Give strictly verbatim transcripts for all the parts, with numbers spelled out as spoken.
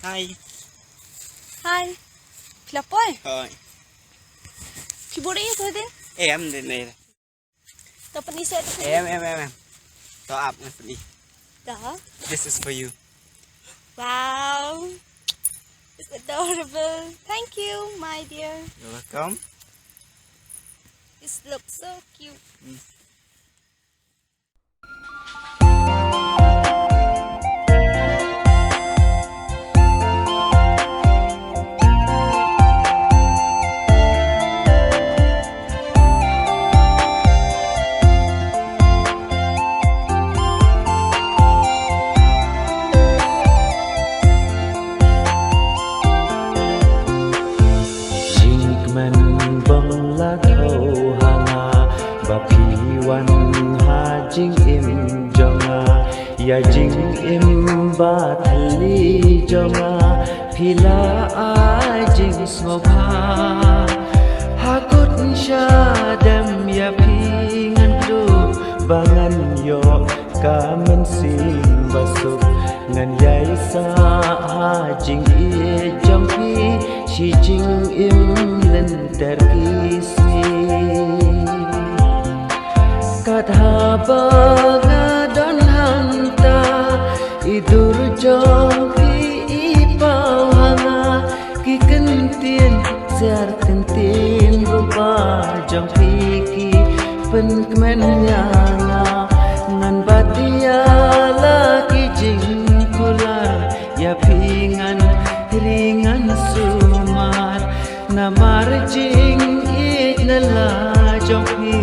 Hi. Hi. Phi la poi? Hi. Phi buh ïa tu din? Em, din, din. To pyni seh tu. Em, em, em, em. To ap ngan pyni. To. This is for you. Wow. It's adorable. Thank you, my dear. You're welcome. This looks so cute. Mm. Jingkmen bym la khaw ha nga ba phi wan ha jingim jong nga, ïa jingim ba thylli jong nga phi la ai jingsngewbha. Ha kut shadem ïa phi ngan kdup ba ngan ïoh ka mynsiem basuk, ngan ïai sah ha jingïeit jong phi shi jingim lynter ki sngi. Kat haba nga don hangta, i dur jong phi i paw ha nga, ki kyntien siar kyntien rupa jong phi ki pynkmen ïa nga. Ngan bat ïa la ki jingkular, ïa phi ngan ri ngan sumar. Namar jingïeit na la jong phi,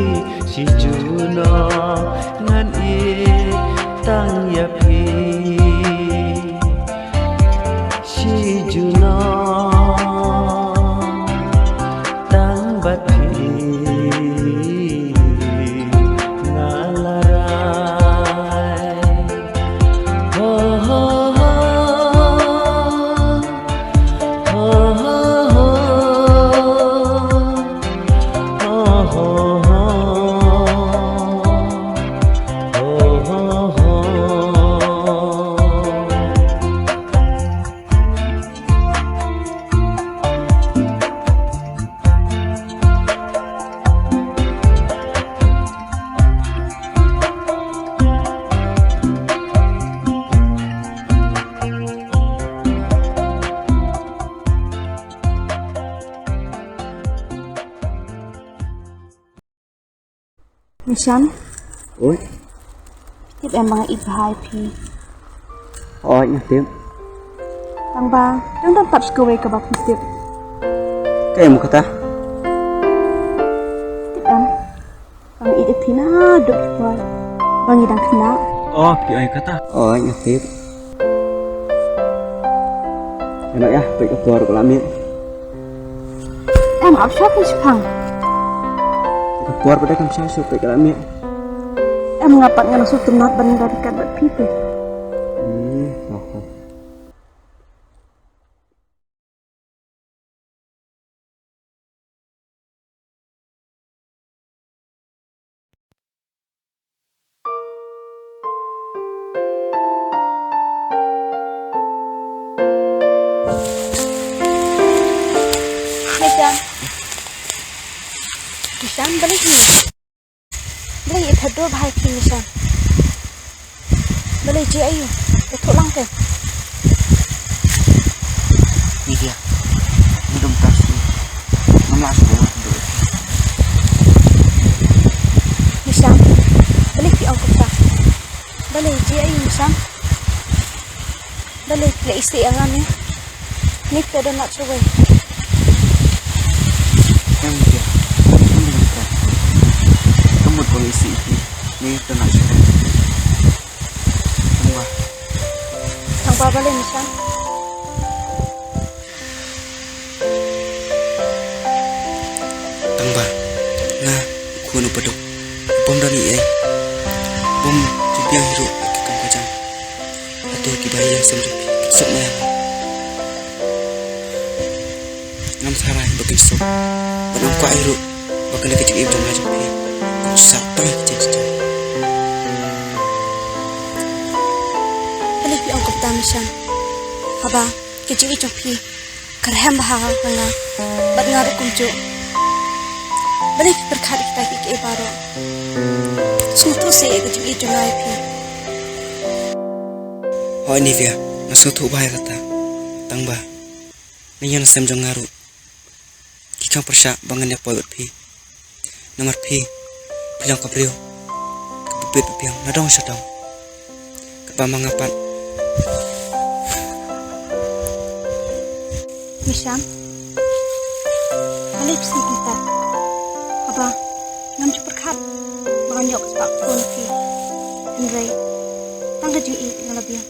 shi junom ngan ïeit tang ïa phi. Shi junom tang bad phi nga la rai. Ho, ho, ho. Ho, ho, ho. Ho, ho, ho. Ho, ho, ho. Nishan. Oi. Tip em ba nga ïeit bha ïa phi. Oi, nga tip. Tang ba dang don pat kawei kaba phi tip. Kaei mo kata? Tip em ba nga ïeit ïa phi naduh ki por ba ngi dang khynnah. Oh, phi ong kata? Oi, nga tip. Ïa, peit ka por ba la miet. Em, ap shuwa peit shaphang. Ka por ba dei kam shuwa shuh, peit ka la miet. Em, nga pat ngan shu tynnat ban da kat bad phi te. Hmm, oh, oh. Nishan. Nishan, balei hi? Balei ïa thad dur bha ïa phi Nishan? Balei jia aïu? Ïathuh lang te. Ni dia. Ni dum tas ni. Ngam lah shuh ba wan dur. Nishan. Balei phi ong kumta? Balei jia aïu Nishan? Balei phi la isih ïa nga ne? Ngi te don lad shuwei. Em dia. Em dia. Ka mut ba ngi isih ïa phi. Ngi te don lad shuwei. Tang ba. Tang ba balei Nishan? Tang ba nga u khun u baduk, bym don ei ei, bym ju biang hi ruh ïa ki kam ka jam. Hato kiba ïashem jong phi kin suk ma ïa nga? Ngam tharai ba kin suk, bad ngam kwah hi ruh ba kane ka jingim jong nga jong phi kan sah tang ïa ki jingshai. Balei phi ong kumta Mishan? Haba Ka jingïeit jong phi ka rhem bha ha nga bad nga ruh kumjuh. Balei phi pyrkhat ïa kita kiei kiei baroh? Sngewthuh seh ïa ka jingïeit jong nga ïa phi. Hooid Nivia, nga sngewthuh bha ïa kata. Tang ba na ïing na sem jong nga ruh ki khang pyrshah ba ngan ïa poi bad phi. Namar phi, phi long ka briew kaba bit ba biang na dong sha dong. Katba ma nga pat. Mishan, balei phi sngew kumta? Haba ngam ju pyrkhat ba ngan ïoh ka spah kynthei na phi. Hynrei tang ka jingïeit nga la biang.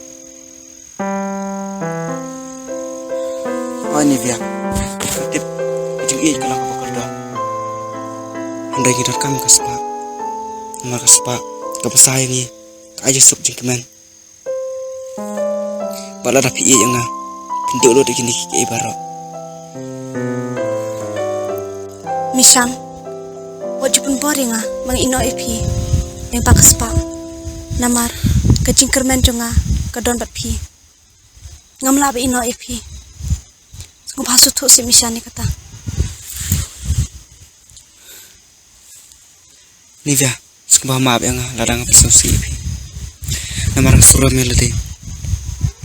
Oi Nivia, nga tip ka jingïeit ka long kaba kordor. Hynrei ngi donkam ka spah. Namar ka spah kaba sah ïa ngi ka ai jingsuk jingkmen. Bad lada phi ïeit ïa nga, phin duh lut ïa kine kiei kiei baroh. Mishan, wat ju pynbor ïa nga ba nga ïehnoh ïa phi lyngba ka spah. Namar ka jingkyrmen jong nga ka don bad phi. Ngam lah ban ïehnoh ïa phi. Sngewbha sngewthuh seh Mishan ïa kata. Nivia, sngewbha map ïa nga lada nga pynsngewsih ïa phi. Namar nga sngewrem ïa lade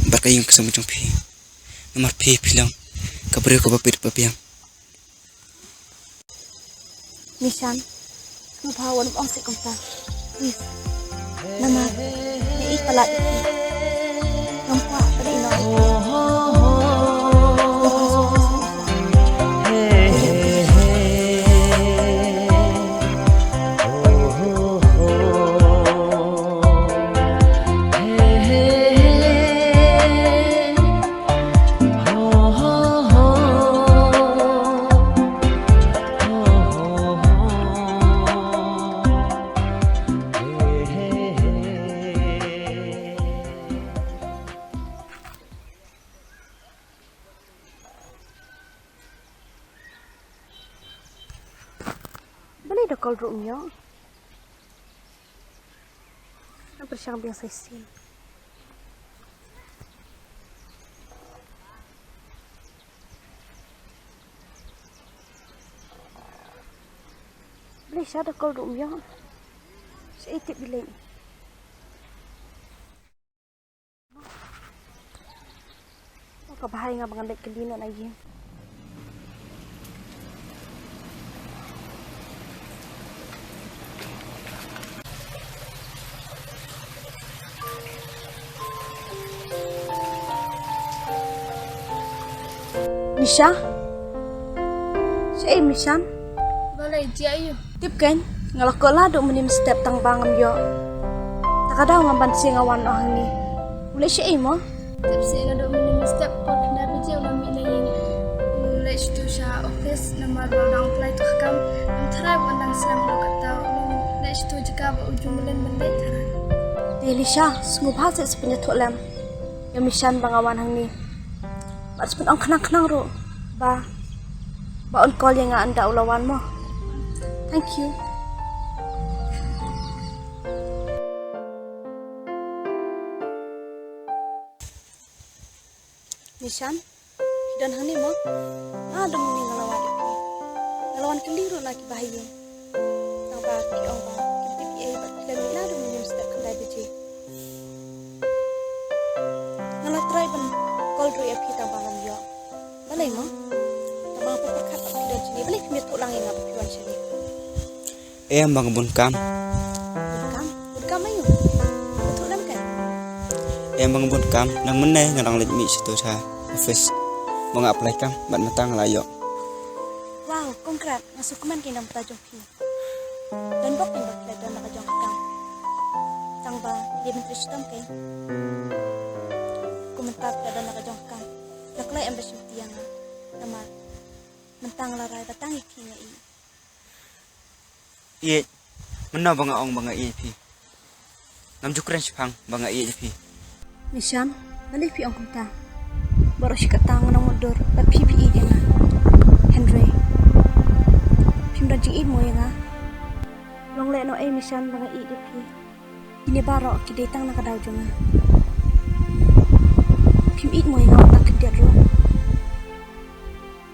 bad ka ïing ka sem jong phi. Namar phi, phi long ka briew kaba bit ba biang. Mishan, sngewbha wat nym ong seh kumta. Please. Namar nga ïeit palat ïa phi. Ngam kwah ban ïehnoh ïa phi. Balei da call ruh ym ïoh? Nga pyrshang biang sa shisien. Balei sha da call ruh ym ïoh? Shaei tip i leit? Ka bha ïa nga ba ngan leit kylli noh na ïing. Misha? Shaei Mishan? Balei, jia aïu? Tip kein, nga la koh la haduh mynnin step tang ba ngam ïoh. Ta ka daw ngam banse nga wan noh hangne. U leit shaei mo? Tip seh, naduh mynnin step por khyndai baje u la mih na ïing. U leit sha tu sha office namar ba u dang apply tu ka kam. Ngam tharai ba un dang slem noh, kata u leit sha tu jaka ba u ju mlien ban leit tharai. Te Lisha, sngewbha seh sa pynïathuh lem ïa Mishan ba nga wan hangne. Bad sa pynong khnang khnang ruh ba, ba un call ïa nga ynda u la wan mo. Thank you. Mishan, phi don hangne mo? Naduh mynne nga la wad ïa phi. Nga la wan kylli ruh na ki bahaïing. Tang ba ki ong ba kim tip ei ei bad ki la mih naduh mynne step khyndai baje. Nga la try ban call ruh ïa phi tang ba ngam ïoh. Balei mo? Tang ba nga pyrkhat ba phi don shane. Balei phim ïathuh lang ïa nga ba phi wan shane? Em, ba nga bun kam. Bun kam? Bun kam aïu? Ïathuh lem kan? Em, ba nga bun kam. Nang mynne nga dang leit mih sha tu sha office ba nga apply kam bad mynta nga la ïoh. Wow, congrats. Nga sngewkmen kein na ka bynta jong phi. Don bok kein ba phi la don la ka jong ka kam. Tang ba dei ban trei shitom kein. Kum mynta phi la don la ka jong ka kam, la kloi em ba shim ti ïa nga. Namar mynta nga la rai ba tang ïa phi nga ïeit. Ïeit? Mynno ba nga ong ba nga ïeit ïa phi? Ngam ju kren shaphang ba nga ïeit ïa phi. Mishan, balei phi ong kumta? Baroh shi katta nga nang mutdur ba phi phi ïeit ïa nga. Hynrei phim don jingïeit mo ïa nga. Long lehnohei Mishan ba nga ïeit ïa phi. Kine baroh ki dei tang na ka daw jong nga. Phim ïeit mo ïa nga uta ka khyndiat ruh.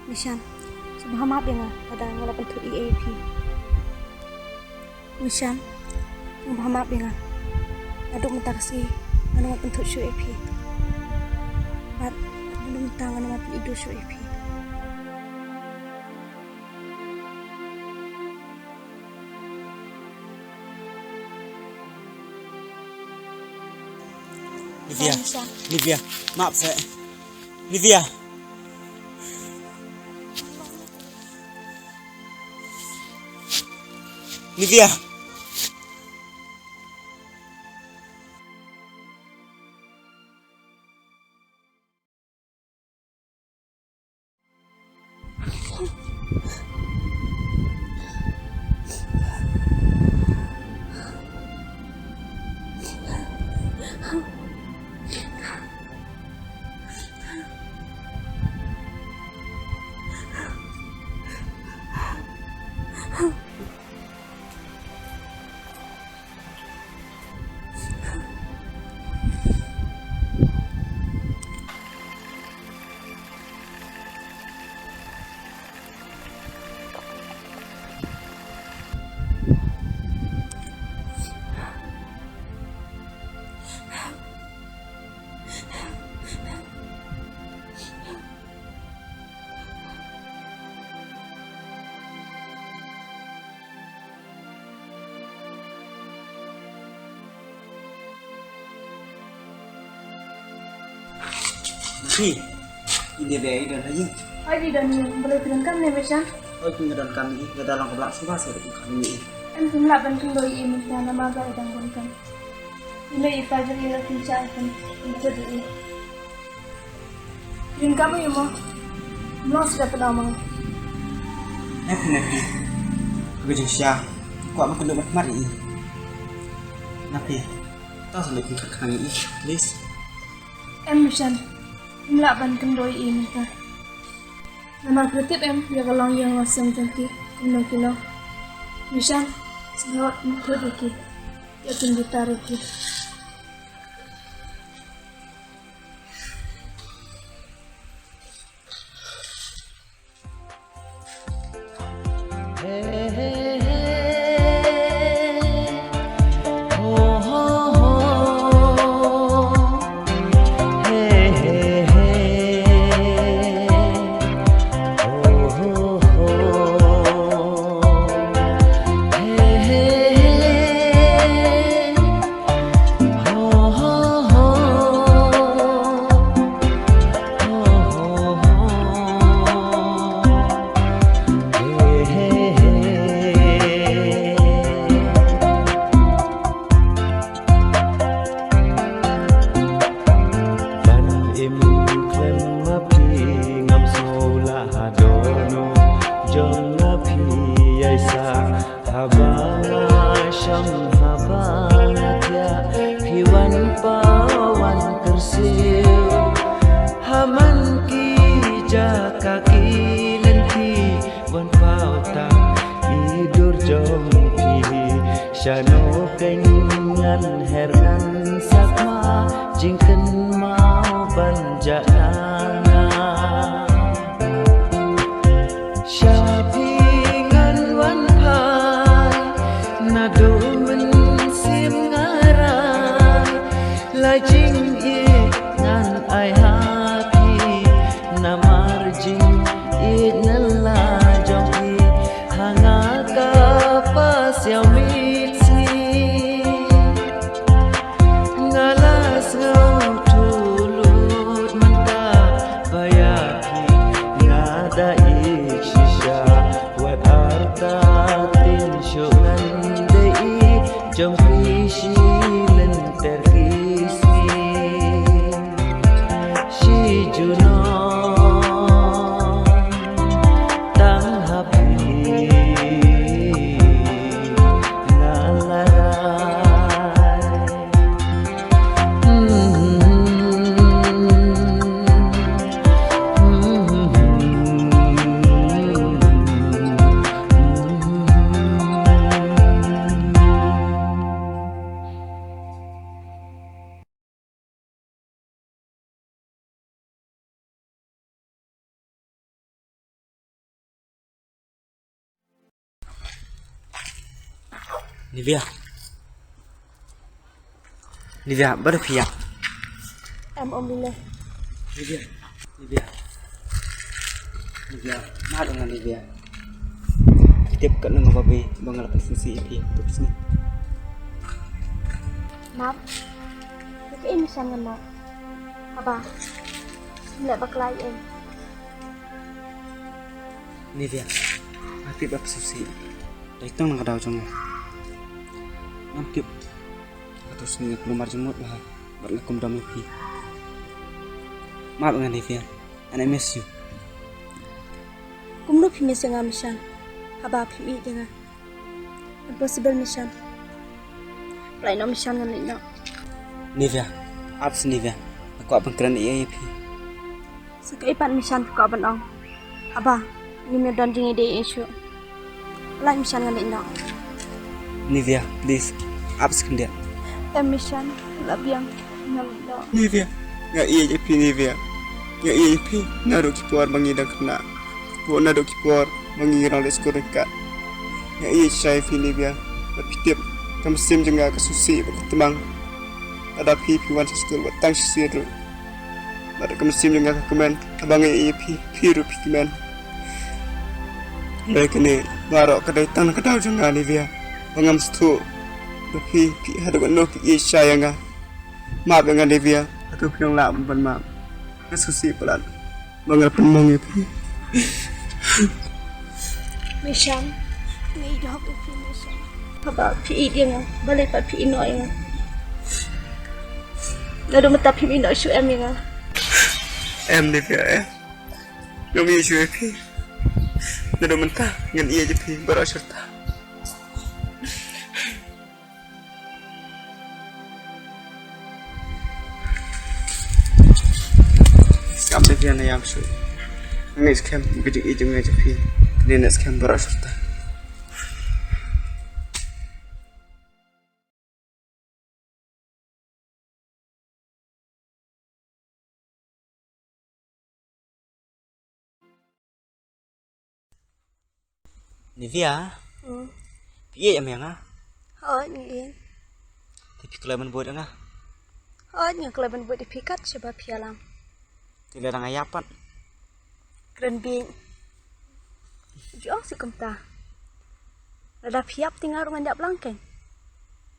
Mishan, sngewbha map ïa nga lada nga la pynthut ei ei ïa phi. Mishan, sngewbha map ïa nga. Naduh mynta ka sngi ngan ym pynthut shuh ïa phi. Bad naduh mynta ngan ym pynïoh shuh ïa phi. Nivia, Nivia, map seh. Nivia. Nivia. Phi, ine be i don ha ïing? Ai, i don ïing, balei phi donkam ne Mishan? Oi, phi nga donkam ïa i, nga da long ka blah sngewbha seh da phi kham ïa i. Em, phim lah ban kyndoh ïa i Mishan, namar ba i dang donkam. I mei i pa jong i ruh kim shah ban kyndoh ïa i. Ïa ka mei mo. Mlong sida pyndaw ma nga. Em phi, em phi. Ka jingshisha kwah ban kynduh ban khmat ïa i. Na phi. To sa leit pynkhot khnang ïa i, please. Em Mishan. Phim lah ban kynduh ïa i mynta. Namar phi tip em ïa ka longïing longsem jong ki kumno ki long. Mishan. Sngewbha pynthut ïa ki. Ïa kin bitar ïa ki. Ban im khlem ma phi ngam sngewlah ha dohnud jong nga phi ïa sah. Haba nga shong haba nga thiah phi wan paw wan kyrsiew. Ha man ki jaka ki lynti wan paw tang i dur jong phi. Shano kein ngan her ngan sakma jingkynmaw ban jah na nga. Sha phi ngan wan phai naduh mynsiem nga rai. La jingïeit ngan ai ha phi namar jingïeit na la jong phi. Ha nga ka pasiaw mihtsngi. Nga la sngewthuh lut Nivia. Nivia, balei phi ïap? Em, Om Lile. Nivia. Nivia. Nivia, map ïa nga Nivia. Tip katno nga babe ba nga la pynsngewsih ïa phi ha kato ka sngi. Map. Ïa kaei Mishan ngan map? Haba ngim leh bakla ei ei. Nivia, nga tip ba phi sngewsih. Dei tang na ka daw jong nga. Ngam tip. Kato sngi nga kulmar jingmut bha bad nga kymdom ïa phi. Map ïa nga Nivia, and I miss you. Kumno phi miss ïa nga Mishan, haba phim ïeit ïa nga? Impossible Mishan. Pynlait noh Mishan, ngan leit noh. Nivia, ap seh Nivia, nga kwah ban kren ïa phi. Sa kaei pat Mishan phi kwah ban ong? Haba ngim ïa don jingïadei ei ei shuh. Lait Mishan, ngan leit noh. Nivia, please, ap seh khyndiat. Em Mishan, la biang, ngan leit noh. Nivia, nga ïeit ïa phi Nivia. Nga ïeit ïa phi naduh ki por ba ngi dang khynnah, naduh ki por ba ngi rong leit skul ryngkat. Nga ïeit shai ïa phi Nivia. Bad phi tip, ka mynsiem jong nga ka sngewsih bad ka tmang. Lada phi, phi wan sha skul wat tang shisien ruh. Bad ka mynsiem jong nga ka kmen haba nga ïeit ïa phi, phi ruh phi kmen. Hynrei kane baroh ka dei tang na ka daw jong nga Nivia, ba ngam sngewthuh ba phi, phi haduh katno phi ïeit shai ïa nga. Map ïa nga Nivia, hato phi nang lah ban map? Nga sngewsih palat ba nga la pynmong ïa phi. Mishan, nga ïeit hok ïa phi Mishan. Haba phi ïeit ïa nga, balei pat phi ïehnoh ïa nga? Naduh mynta phim ïehnoh shuh em ïa nga? Em Nivia em. Ngam ïeit shuh ïa phi. Naduh mynta ngan ïeit ïa phi baroh shirta. Skhem Nivia, na ïam shuh. Nga ngeit skhem ka jingïeit jong nga ïa phi. Kane neh skhem baroh shirta. Nivia. Hmm. Phi ïeit em ïa nga? Hooid, nga ïeit. Te phi kloi ban bud ïa nga? Hooid, nga kloi ban bud ïa phi kat shaba phi ïalam. Te lada nga ïap pat? Kren bieit. Ju ong shuh kumta. Lada phi ïap te nga ruh ngan ïap lang kein.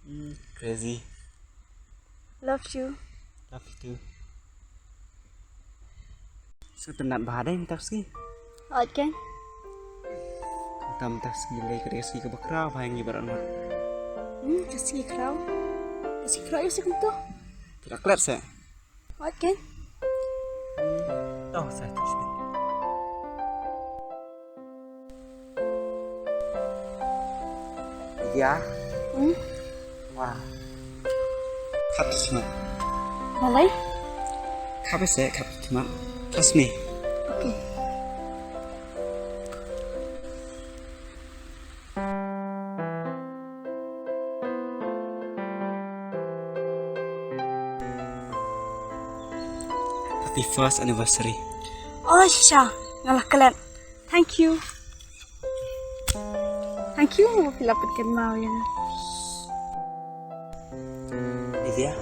Hmm, crazy. Love you. Love you too. Sngewtynnat bha dei mynta ka sngi. Hooid kein. Mynta, mynta ka sngi lei ka dei ka sngi kaba khraw bha ïa ngi baroh. Hmm, ka sngi khraw. Ka sngi khraw ïa sngewthuh. Te la klet seh. Hooid kein. To, sa to. Nivia. Hmm? Wah. Khap sngewthuh. Balei? Khap seh, khap sngewthuh. Trust me. Okay. Happy first anniversary. Oh, shisha, nga la klet. Thank you. Thank you, phi la pynkynmaw ïa nga. Nivia,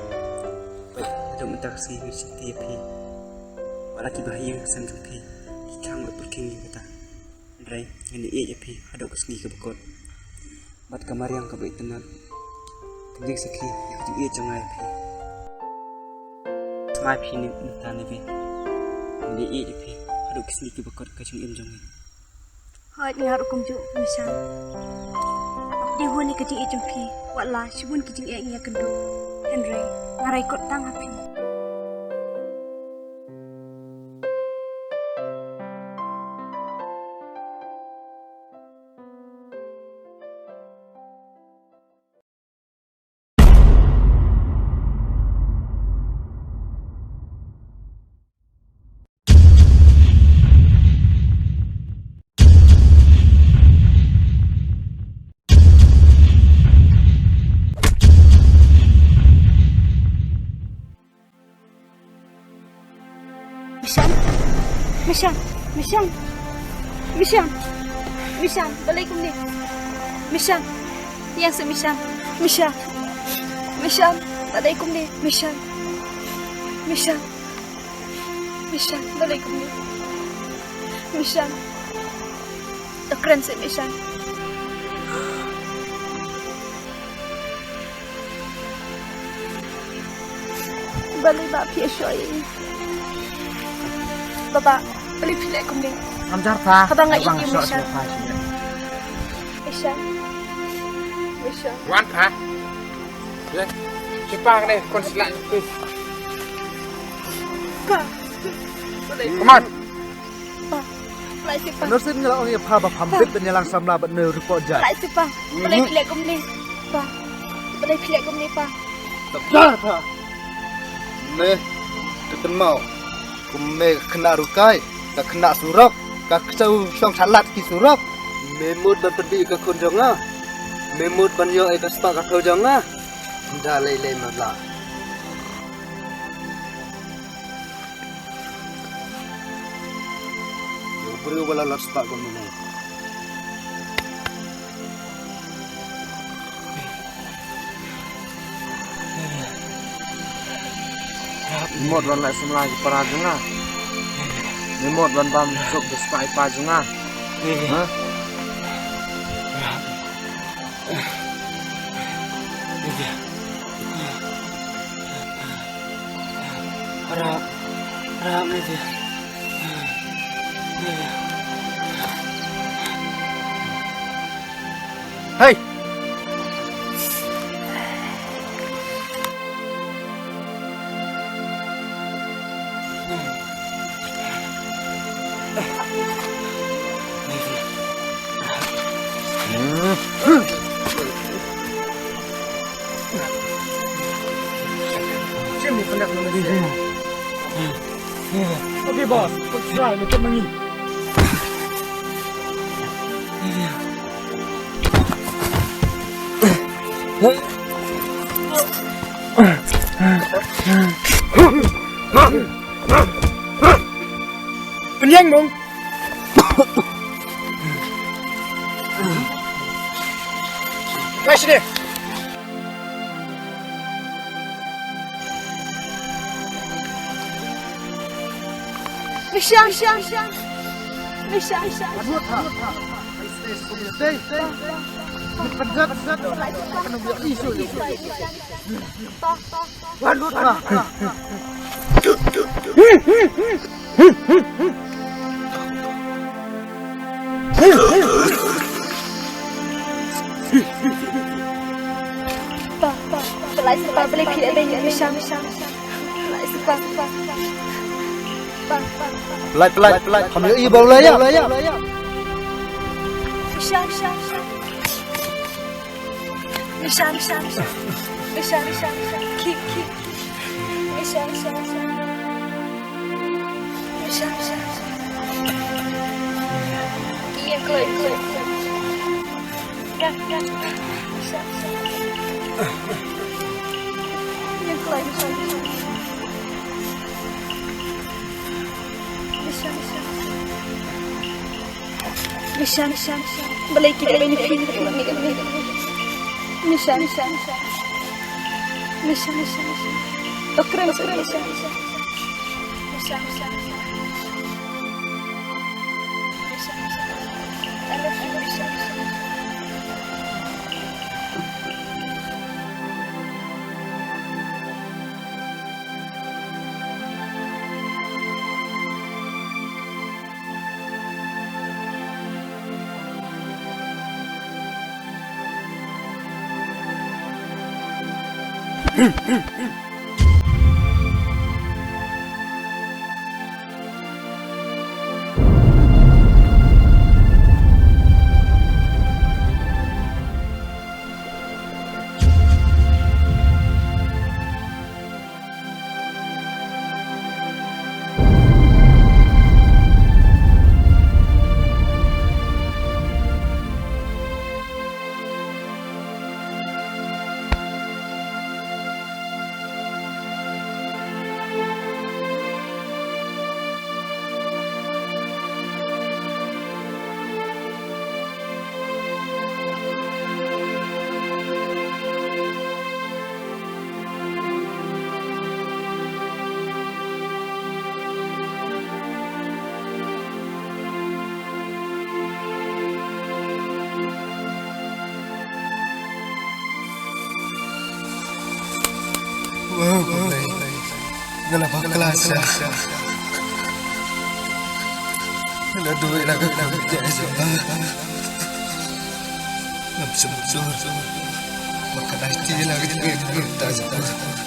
haduh mynta ka sngi nga sngewthuh ïa phi. Wat la kiba ha ïing ha sem jong phi ki khang bad pyrkhing ïa kata. Hynrei ngan ïeit ïa phi haduh ka sngi kaba kut. Bad ka mariang kaba itynnad kan jingsakhi ïa ka jingïeit jong nga ïa phi. Smai phi mynta Nivia. Ngan ïeit ïa phi haduh ka sngi kaba kut ka jingim jong ngi. Hooid, nga ruh kumjuh Mishan. Dei hun ïa ka jingïeit jong phi, wat la shibun ki jingeh ngi ïakynduh, hynrei nga rai kut tang ha phi. Mishan. Mishan. Mishan. Mishan. Mishan. Balei kumne? Mishan. Ïeng seh Mishan. Mishan. Mishan. Balei kumne? Mishan. Mishan. Mishan. Balei kumne? Mishan. To kren seh Mishan. Balei ba phi ïa shoh ïa i? Baba, balei phi leh kumne? Ngam jar pha. Haba nga ïeit ïa i Mishan. Mishan. Mishan. Wan pha. Ye. Ki pa ne kon sla. Pa. Come on. Pa. Lai si pa. Nurse, nga la ong ïa pha ba pham bit ban ïalang samla bad ne report ja. Lai si pa. Balei phi leh kumne? Pa. Balei phi leh kumne pa? Jar pha. Ne. Ka tynmaw. Kum me ka khynnah rukai, ka khynnah surok, ka ksew shong shalat ki surok. Me mut ban pynbit ïa ka khun jong nga. Me mut ban ïoh ïa ka spah ka thew jong nga. Da lei lei ma bla. Ïa u briew ba la lat spah kumne. Me mut ban leh samla ki para jong nga. Me mut ban bam suk da spah i pa jong nga. Ha? Rap, rap, Media. Media. Hey! Okay, boss. Let's try. Let's get money. Pynïeng mong. Kai sini. Mishan, Mishan, Mishan. Mishan, Mishan. Pa, pa, pa, balei, pa, balei phi leh beiñ ïa i Mishan, Mishan, Mishan. Balei, pa, pa, pa. Pa, pa, pa. Balei, balei, balei. Kham ïohi ba u leh ïa. Mishan, Mishan, Mishan. Mishan, Mishan, Mishan. Mishan, Mishan, Mishan. Keep, keep. Mishan, Mishan, Mishan. Mishan, Mishan, Mishan. Ïeng kloi, kloi, kloi. Gan, gan, gan. Mishan, Mishan, Mishan. Ïeng kloi, Mishan, Mishan. Mishan, Mishan, Mishan. Mishan, Mishan, Mishan. Balei ki leh beiñ ïa phi? Mishan, Mishan, Mishan. Mishan, Mishan, Mishan. To kren, to kren, Mishan, Mishan. Mishan, Mishan, Mishan. Mishan, Mishan, Mishan. I love you, Mishan, Mishan, Mishan. Wow, Blei. Nga la bakla sha. Nga la duh ïa la ka khun jong nga. Ngam sngewthuh ba ka dei ïa la ka jingim mynta jong nga.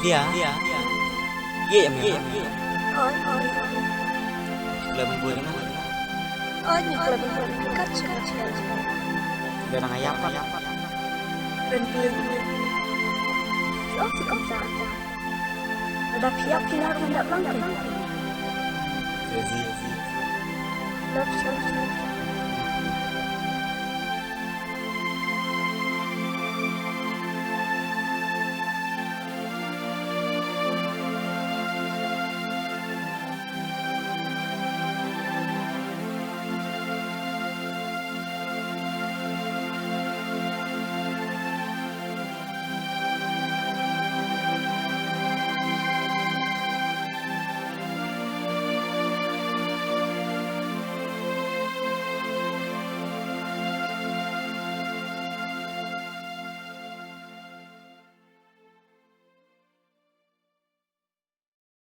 Dia, ye em ya. Oi, oi, oi. Klem bun na. Oi, ni klem bun. Kat sha, kat sha. Dia nang ayap pa. Ren bien. Oh, si kong sa. Ada phi ap phi lar ngan dap lang ke. Crazy. Love story.